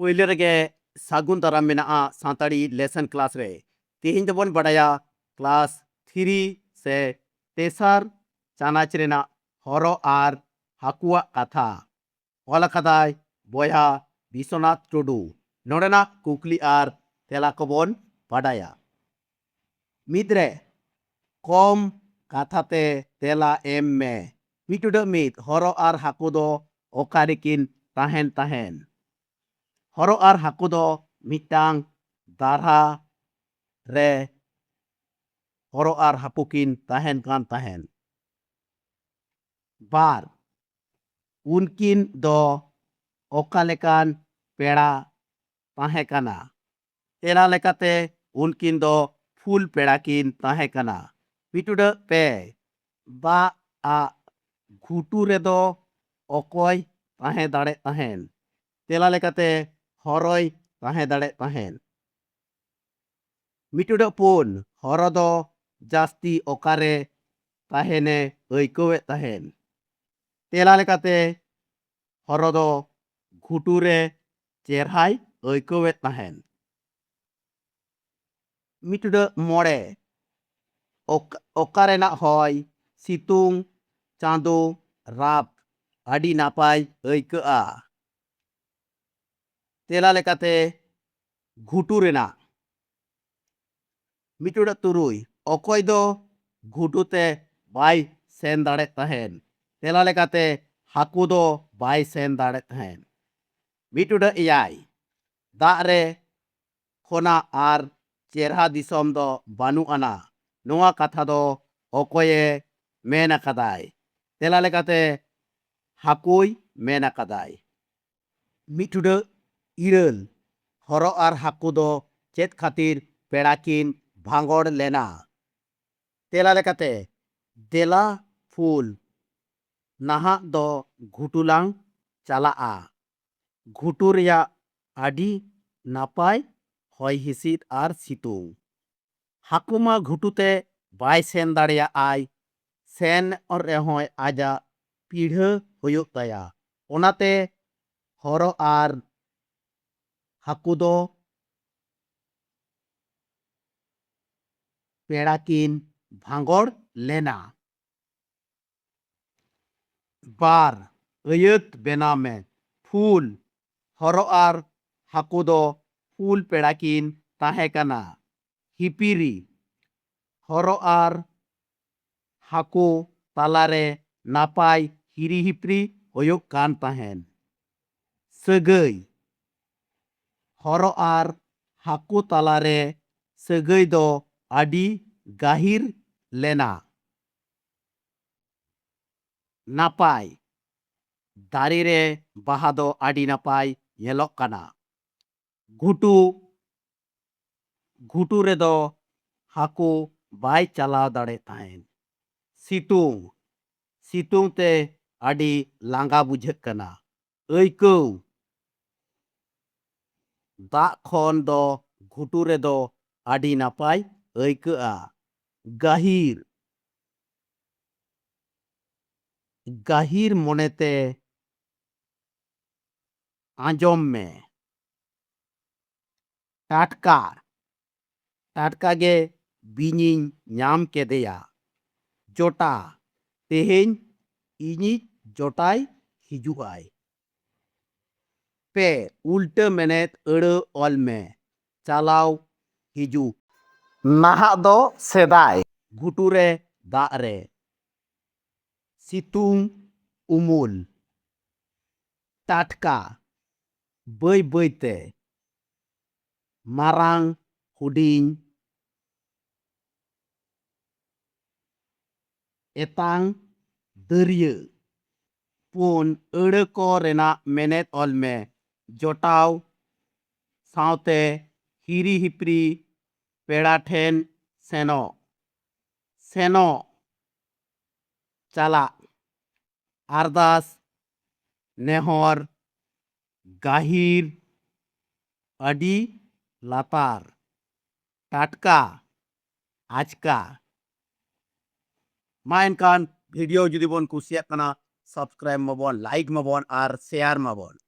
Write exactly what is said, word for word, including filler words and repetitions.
ᱯᱳᱭᱞᱳ ᱨᱮᱜᱮ ᱥᱟᱹᱜᱩᱱ ᱫᱟᱨᱟᱢ ᱢᱮᱱᱟᱜᱼᱟ ᱥᱟᱱᱛᱟᱲᱤ ᱞᱮᱥᱚᱱ ᱠᱞᱟᱥ ᱨᱮ᱾ ᱛᱮᱦᱮᱧ ᱫᱚᱵᱚᱱ ᱵᱟᱰᱟᱭᱟ ᱠᱞᱟᱥ ᱛᱷᱨᱤ ᱥᱮ ᱛᱮᱥᱟᱨ ᱪᱟᱱᱟᱪ ᱨᱮᱱᱟᱜ ᱦᱚᱨᱚ ᱟᱨ ᱦᱟᱹᱠᱩᱣᱟᱜ ᱠᱟᱛᱷᱟ᱾ ᱚᱞ ᱟᱠᱟᱫᱟᱭ ᱵᱚᱭᱦᱟ ᱵᱤᱥᱣᱚᱱᱟᱛᱷ ᱴᱩᱰᱩ᱾ ᱱᱚᱰᱮᱱᱟᱜ ᱠᱩᱠᱞᱤ ᱟᱨ ᱛᱮᱞᱟ ᱠᱚᱵᱚᱱ ᱵᱟᱰᱟᱭᱟ᱾ ᱢᱤᱫ ᱨᱮ ᱠᱚᱢ ᱠᱟᱛᱷᱟ ᱛᱮ ᱛᱮᱞᱟ ᱮᱢ ᱢᱮ᱾ ᱢᱤᱫ ᱴᱩᱰᱟᱹᱜ ᱢᱤᱫ, ᱦᱚᱨᱚ ᱟᱨ ᱦᱟᱹᱠᱩ ᱫᱚ ᱚᱠᱟ ᱨᱮᱠᱤᱱ ᱛᱟᱦᱮᱱ ᱛᱟᱦᱮᱱ? ᱦᱚᱨᱚ ᱟᱨ ᱦᱟᱹᱠᱩ ᱫᱚ ᱢᱤᱫᱴᱟᱝ ᱫᱟᱨᱦᱟ ᱨᱮ ᱦᱚᱨᱚ ᱟᱨ ᱦᱟᱹᱠᱩ ᱠᱤᱱ ᱛᱟᱦᱮᱱ ᱠᱟᱱ ᱛᱟᱦᱮᱱ᱾ ᱵᱟᱨ, ᱩᱱᱠᱤᱱ ᱫᱚ ᱚᱠᱟ ᱞᱮᱠᱟᱱ ᱯᱮᱲᱟ ᱛᱟᱦᱮᱸ ᱠᱟᱱᱟ? ᱛᱮᱞᱟ ᱞᱮᱠᱟᱛᱮ ᱩᱱᱠᱤᱱ ᱫᱚ ᱯᱷᱩᱞ ᱯᱮᱲᱟ ᱠᱤᱱ ᱛᱟᱦᱮᱸ ᱠᱟᱱᱟ᱾ ᱢᱤᱫ ᱴᱩᱰᱟᱹᱜ ᱯᱮ, ᱫᱟᱜ ᱟᱜ ᱜᱷᱩᱴᱩ ᱨᱮᱫᱚ ᱚᱠᱚᱭ ᱛᱟᱦᱮᱸ ᱫᱟᱲᱮ ᱛᱟᱦᱮᱱ? ᱛᱮᱞᱟ ᱞᱮᱠᱟᱛᱮ ᱦᱚᱨᱚᱭ ᱛᱟᱦᱮᱸ ᱫᱟᱲᱮ ᱛᱟᱦᱮᱱ᱾ ᱢᱤᱫ ᱴᱩᱰᱟᱹᱜ ᱯᱩᱱ, ᱦᱚᱨᱚ ᱫᱚ ᱡᱟᱹᱥᱛᱤ ᱚᱠᱟᱨᱮ ᱛᱟᱦᱮᱱᱮ ᱟᱹᱭᱠᱟᱹᱣᱮᱫ ᱛᱟᱦᱮᱱ? ᱛᱮᱞᱟ ᱞᱮᱠᱟᱛᱮ ᱦᱚᱨᱚ ᱫᱚ ᱜᱷᱩᱴᱩ ᱨᱮ ᱪᱮᱨᱦᱟᱭ ᱟᱹᱭᱠᱟᱹᱣᱮᱫ ᱛᱟᱦᱮᱱ᱾ ᱢᱤᱫ ᱴᱩᱰᱟᱹᱜ ᱢᱚᱬᱮ, ᱚᱠ-, ᱚᱠᱟ ᱨᱮᱱᱟᱜ ᱦᱚᱭ, ᱥᱤᱛᱩᱝ, ᱪᱟᱸᱫᱳ, ᱨᱟᱛ ᱟᱹᱰᱤ ᱱᱟᱯᱟᱭ ᱟᱹᱭᱠᱟᱹᱜᱼᱟ? ᱛᱮᱞᱟ ᱞᱮᱠᱟᱛᱮ ᱜᱷᱩᱴᱩ ᱨᱮᱱᱟᱜ᱾ ᱢᱤᱫ ᱴᱩᱰᱟᱹᱜ ᱛᱩᱨᱩᱭ, ᱚᱠᱚᱭ ᱫᱚ ᱜᱷᱩᱴᱩ ᱛᱮ ᱵᱟᱭ ᱥᱮᱱ ᱫᱟᱲᱮᱜ ᱛᱟᱦᱮᱱ? ᱛᱮᱞᱟ ᱞᱮᱠᱟᱛᱮ ᱦᱟᱹᱠᱩ ᱫᱚ ᱵᱟᱭ ᱥᱮᱱ ᱫᱟᱲᱮᱜ ᱛᱟᱦᱮᱱ᱾ ᱢᱤᱫ ᱴᱩᱰᱟᱹᱜ ᱮᱭᱟᱭ, ᱫᱟᱜ ᱨᱮ ᱠᱷᱚᱱᱟᱜ ᱟᱨ ᱪᱮᱨᱦᱟ ᱫᱤᱥᱚᱢ ᱫᱚ ᱵᱟᱹᱱᱩᱜ ᱟᱱᱟ᱾ ᱱᱚᱣᱟ ᱠᱟᱛᱷᱟ ᱫᱚ ᱚᱠᱚᱭᱮ ᱢᱮᱱ ᱟᱠᱟᱫᱟᱭ? ᱛᱮᱞᱟ ᱞᱮᱠᱟᱛᱮ ᱦᱟᱹᱠᱩᱭ ᱢᱮᱱ ᱟᱠᱟᱫᱟᱭ᱾ ᱢᱤᱫ ᱴᱩᱰᱟᱹᱜ ᱤᱨᱟᱹᱞ, ᱦᱚᱨᱚ ᱟᱨ ᱦᱟᱹᱠᱩ ᱫᱚ ᱪᱮᱫ ᱠᱷᱟᱹᱛᱤᱨ ᱯᱮᱲᱟ ᱠᱤᱱ ᱵᱷᱟᱸᱜᱚᱲ ᱞᱮᱱᱟ? ᱛᱮᱞᱟ ᱞᱮᱠᱟᱛᱮ, ᱫᱮᱞᱟ ᱯᱷᱩᱞ, ᱱᱟᱦᱟᱜ ᱫᱚ ᱜᱷᱩᱴᱩ ᱞᱟᱝ ᱪᱟᱞᱟᱜᱼᱟ᱾ ᱜᱷᱩᱴᱩ ᱨᱮᱭᱟᱜ ᱟᱹᱰᱤ ᱱᱟᱯᱟᱭ ᱦᱚᱭ ᱦᱤᱸᱥᱤᱫ ᱟᱨ ᱥᱤᱛᱩᱝ᱾ ᱦᱟᱹᱠᱩ ᱢᱟ ᱜᱷᱩᱴᱩ ᱛᱮ ᱵᱟᱭ ᱥᱮᱱ ᱫᱟᱲᱮᱭᱟᱜᱼᱟᱭ, ᱥᱮᱱ ᱨᱮᱦᱚᱸᱭ ᱟᱡᱟᱜ ᱯᱤᱲᱦᱟᱹ ᱦᱩᱭᱩᱜ ᱛᱟᱭᱟ᱾ ᱚᱱᱟᱛᱮ ᱦᱚᱨᱚ ᱟᱨ ᱦᱟᱹᱠᱩ ᱫᱚ ᱯᱮᱲᱟ ᱠᱤᱱ ᱵᱷᱟᱸᱜᱚᱲ ᱞᱮᱱᱟ᱾ ᱵᱟᱨ, ᱟᱹᱭᱟᱹᱛ ᱵᱮᱱᱟᱣ ᱢᱮ᱾ ᱯᱷᱩᱞ, ᱦᱚᱨᱚ ᱟᱨ ᱦᱟᱹᱠᱩ ᱫᱚ ᱯᱷᱩᱞ ᱯᱮᱲᱟ ᱠᱤᱱ ᱛᱟᱦᱮᱸ ᱠᱟᱱᱟ᱾ ᱦᱤᱯᱤᱨᱤ, ᱦᱚᱨᱚ ᱟᱨ ᱦᱟᱹᱠᱩ ᱛᱟᱞᱟᱨᱮ ᱱᱟᱯᱟᱭ ᱦᱤᱨᱤ ᱦᱤᱯᱤᱨᱤ ᱦᱩᱭᱩᱜ ᱠᱟᱱ ᱛᱟᱦᱮᱸᱱ᱾ ᱥᱟᱹᱜᱟᱹᱭ, ᱦᱚᱨᱚ ᱟᱨ ᱦᱟᱹᱠᱩ ᱛᱟᱞᱟᱨᱮ ᱥᱟᱹᱜᱟᱹᱭ ᱫᱚ ᱟᱹᱰᱤ ᱜᱟᱹᱦᱤᱨ ᱞᱮᱱᱟ᱾ ᱱᱟᱯᱟᱭ, ᱫᱟᱨᱮ ᱨᱮ ᱵᱟᱦᱟ ᱫᱚ ᱟᱹᱰᱤ ᱱᱟᱯᱟᱭ ᱧᱮᱞᱚᱜ ᱠᱟᱱᱟ᱾ ᱜᱷᱩᱴᱩ, ᱜᱷᱩᱴᱩ ᱨᱮᱫᱚ ᱦᱟᱹᱠᱩ ᱵᱟᱭ ᱪᱟᱞᱟᱣ ᱫᱟᱲᱮ ᱛᱟᱦᱮᱸᱫ᱾ ᱥᱤᱛᱩᱝ, ᱥᱤᱛᱩᱝ ᱛᱮ ᱟᱹᱰᱤ ᱞᱟᱸᱜᱟ ᱵᱩᱡᱷᱟᱹᱜ ᱠᱟᱱᱟ᱾ ᱟᱹᱭᱠᱟᱹᱣ, ᱫᱟᱜ ᱠᱷᱚᱱ ᱫᱚ ᱜᱷᱩᱴᱩ ᱨᱮᱫᱚ ᱟᱹᱰᱤ ᱱᱟᱯᱟᱭ ᱟᱹᱭᱠᱟᱹᱜᱼᱟ᱾ ᱜᱟᱹᱦᱤᱨ, ᱜᱟᱹᱦᱤᱨ ᱢᱚᱱᱮᱛᱮ ᱟᱸᱡᱚᱢ ᱢᱮ᱾ ᱴᱟᱴᱠᱟ, ᱴᱟᱴᱠᱟ ᱜᱮ ᱵᱤᱧᱤᱧ ᱧᱟᱢ ᱠᱮᱫᱮᱭᱟ᱾ ᱡᱚᱴᱟ, ᱛᱮᱦᱮᱧ ᱤᱧᱤᱡ ᱡᱚᱴᱟᱭ ᱦᱤᱡᱩᱜᱼᱟᱭ᱾ ᱯᱮ, ᱩᱞᱴᱟᱹ ᱢᱮᱱᱮᱛ ᱟᱹᱲᱟᱹ ᱚᱞ ᱢᱮ᱾ ᱪᱟᱞᱟᱣ ᱦᱤᱡᱩᱜ᱾ ᱱᱟᱦᱟᱜ ᱫᱚ ᱥᱮᱫᱟᱭ᱾ ᱜᱷᱩᱴᱩ ᱨᱮ ᱫᱟᱜ ᱨᱮ᱾ ᱥᱤᱛᱩᱝ ᱩᱢᱩᱞ᱾ ᱴᱟᱴᱠᱟ, ᱵᱟᱹᱭ ᱵᱟᱹᱭ ᱛᱮ᱾ ᱢᱟᱨᱟᱝ, ᱦᱩᱰᱤᱧ, ᱮᱛᱟᱝ, ᱫᱟᱹᱨᱭᱟᱹ᱾ ᱯᱩᱱ, ᱟᱹᱲᱟᱹ ᱠᱚ ᱨᱮᱱᱟᱜ ᱢᱮᱱᱮᱛ ᱚᱞ ᱢᱮ᱾ ᱡᱚᱴᱟᱣ ᱥᱟᱶᱛᱮ ᱦᱤᱨᱤ ᱦᱤᱯᱤᱨᱤ, ᱯᱮᱲᱟ ᱴᱷᱮᱱ ᱥᱮᱱᱚᱜ, ᱥᱮᱱᱚᱜ, ᱪᱟᱞᱟᱜ, ᱟᱨᱫᱟᱥ, ᱱᱮᱦᱚᱨ, ᱜᱟᱹᱦᱤᱨ, ᱟᱹᱰᱤ ᱞᱟᱛᱟᱨ, ᱴᱟᱴᱠᱟ, ᱟᱪᱠᱟ᱾ ᱢᱟ ᱮᱱᱠᱷᱟᱱ video ᱡᱩᱫᱤ ᱵᱚᱱ ᱠᱩᱥᱤᱭᱟᱜ ᱠᱟᱱᱟ, subscribe ᱢᱟᱵᱚᱱ, like ᱢᱟᱵᱚᱱ ᱟᱨ share ᱢᱟᱵᱚᱱ᱾